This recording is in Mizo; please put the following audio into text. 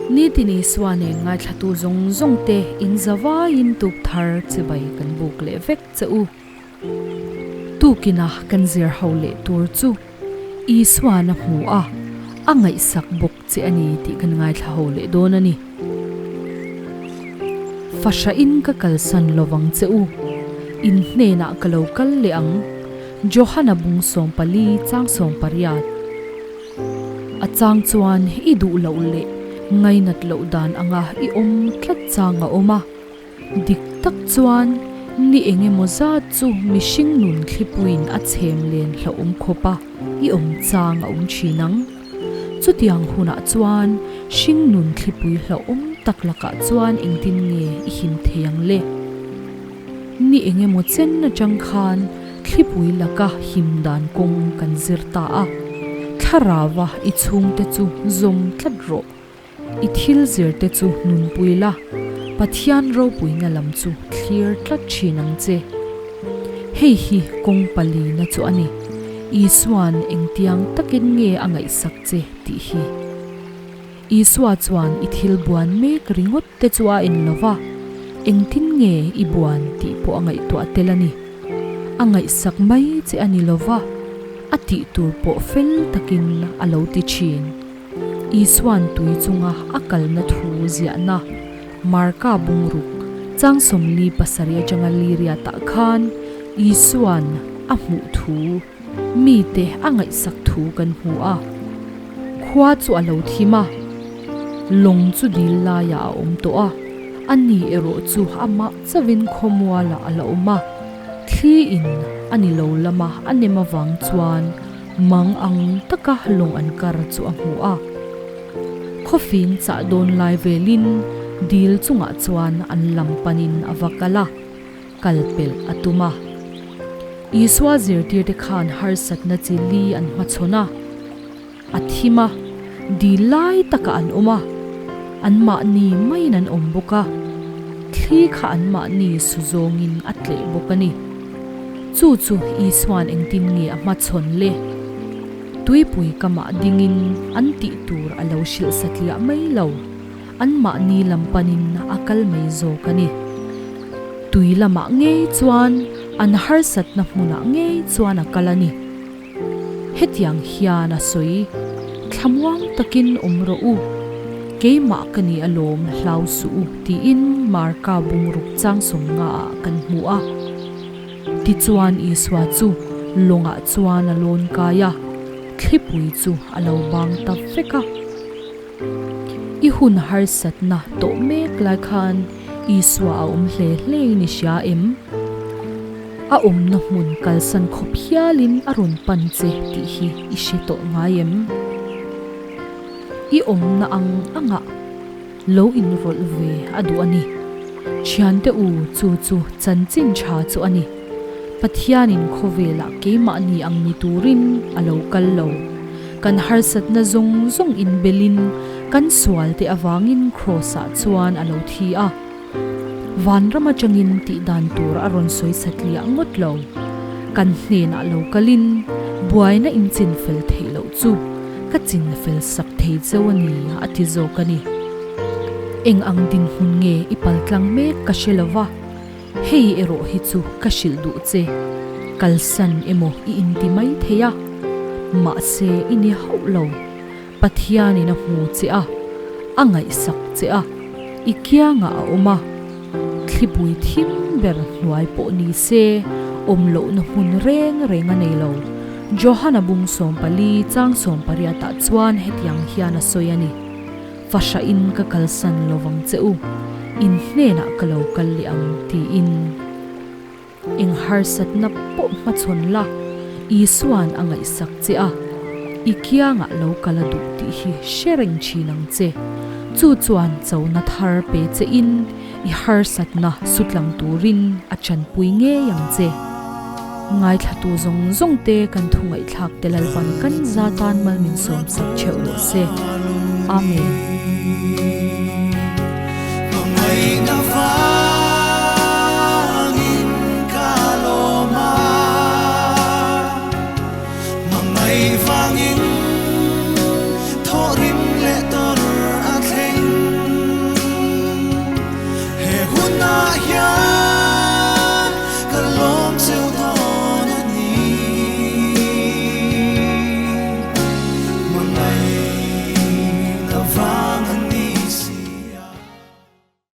Nitin Isua nen ngaithlatu zawng zawng te in zavaiin tuk thar chibai kan buk leh vek che u. Tukina kan zir ho leh tur chu Isuan a hmu a, a ngaihsak bawk che a ni tih kan ngaithla ho leh dawn a ni. Fahrahin ka kalsan lovang che u, in hnenah ka lo kal leh ang, Johana bung 14 chang 18. A chang chuan i duh loh leh ngainat loh dan anga i awm tlat chang a awm a. Dik tak chuan ni eng emaw zat chu mihring nun thlipuiin a chhem len hlauhawm khawp a, i awm chang a awm thin ang. Chutiang hunah chuan hring nun thlipui hlauhawm tak lakah chuan engtin nge i him thei ang le? Ni eng emaw chen atang khan thlipui laka him dan kawng kan zir ta a, thlarauva i chhungte chu zawm tlat rawh. I thil zir te chu nunpui la, Pathian ropuina lam chu thlir tlat thin ang che. Hei hi kawng palina chu a ni, Isua'n engtiang takin nge a ngaihsak che tih hi. Isua chuan i thil buan mek ringawt te chu a en lo va, engtin nge i buan tih pawh a ngaihtuah tel a ni. A ngaihsak mai che a ni lo va, a tih tur pawh fel takin a lo ti thin. Isua'n tui chunga a kalna thu ziahna Marka bungruk chang 47 atanga Liria tah khan Isua'n a hmuh thu mite a ngaihsak thu kan hmu a. Khua chu a lo thim a, lawng chu dil laiah a awm tawh a, ani erawh chu amah chauhin khawmualah a la awm a, thli in a ni lo lama a nem avang chuan Mang ang taka lawng an kar chu a hmu a. Khawfing chah dawn lai velin dil chungah chuan an lam panin a va kal a, kal pelh a tum a. Isua zirtirte khan harsatna chi li an hmachhawn a, a thim a, dil lai takah an awm a, anmahni maiin an awm bawk a, thli kha anmahni su zawngin a tleh bawk a ni. Chu chu Isua'n engtin nge a hmachhawn le? Tuipui kamah dingin an tih tur a lo hrilh satliah mai lo, anmahni lam panin a kal mai zawk a ni. Tui lamah ngei chuan an harsatna hmunah ngei chuan a kal a ni. Hetiang hian a sawi, Thlamuang takin awm rawh u, keimah ka ni alawm hlau suh u tiin Marka bungruk chang sawmngaah kan hmu a. Tichuan Isua chu lawngah chuan a lawn kai a, thlipui chu a lo bang ta vek a. I hun harsatna tawh mek lai khan Isua a awm hle hlein i hria em? A awmna hmun kalsan khawp hialin a rawn pan che tih hi i hre tawh ngai em? I awmna ang angah lo inrawlh ve a duh a ni. Thiante u chu chu chanchin tha chu a ni. Pathianin khawvelah keimahni ang ni turin a lo kal lo. Kan harsatna zawng zawng inbelin kan sualte avangin Kraws-ah chuan a lo thi a. Vanram atangin tih dan tur a rawn sawi satliah ngawt lo. Kan hnenah lo kalin buaina inchin fel theih loh chu ka chin fel sak thei cheu a ni a ti zawk a ni. Eng ang dinhmun nge i paltlang mek ka hre lo va. Hei erawh hi chu ka hrilh duh che, kalsan emaw i inti mai thei a, mahse i ni hauh lo, Pathianin a hmu che a, a ngaihsak che a, i kiangah a awm a, thlipui thim ber hnuai pawh ni se awm lohna hmun reng reng a nei lo. Johana bung 14 chang 18 ah chuan hetiang hian a sawi a ni. Fahrahin ka kalsan lovang che u, in hnenah ka lo kal leh ang, tiin. Eng harsatna pawh hmachhawn la, Isua'n a ngaihsak che a, i kiangah lo kal a duh tih hi hre reng thin ang che. Chu chuan chona thar pe che in, i harsatna sutlang turin a chanpui ngei ang che. Ngaithlatu zawng zawng te kan thu ngaihthlak te Lalpan kan za tan mal min sawm sak theuh rawh se. Amen. Ka lawm.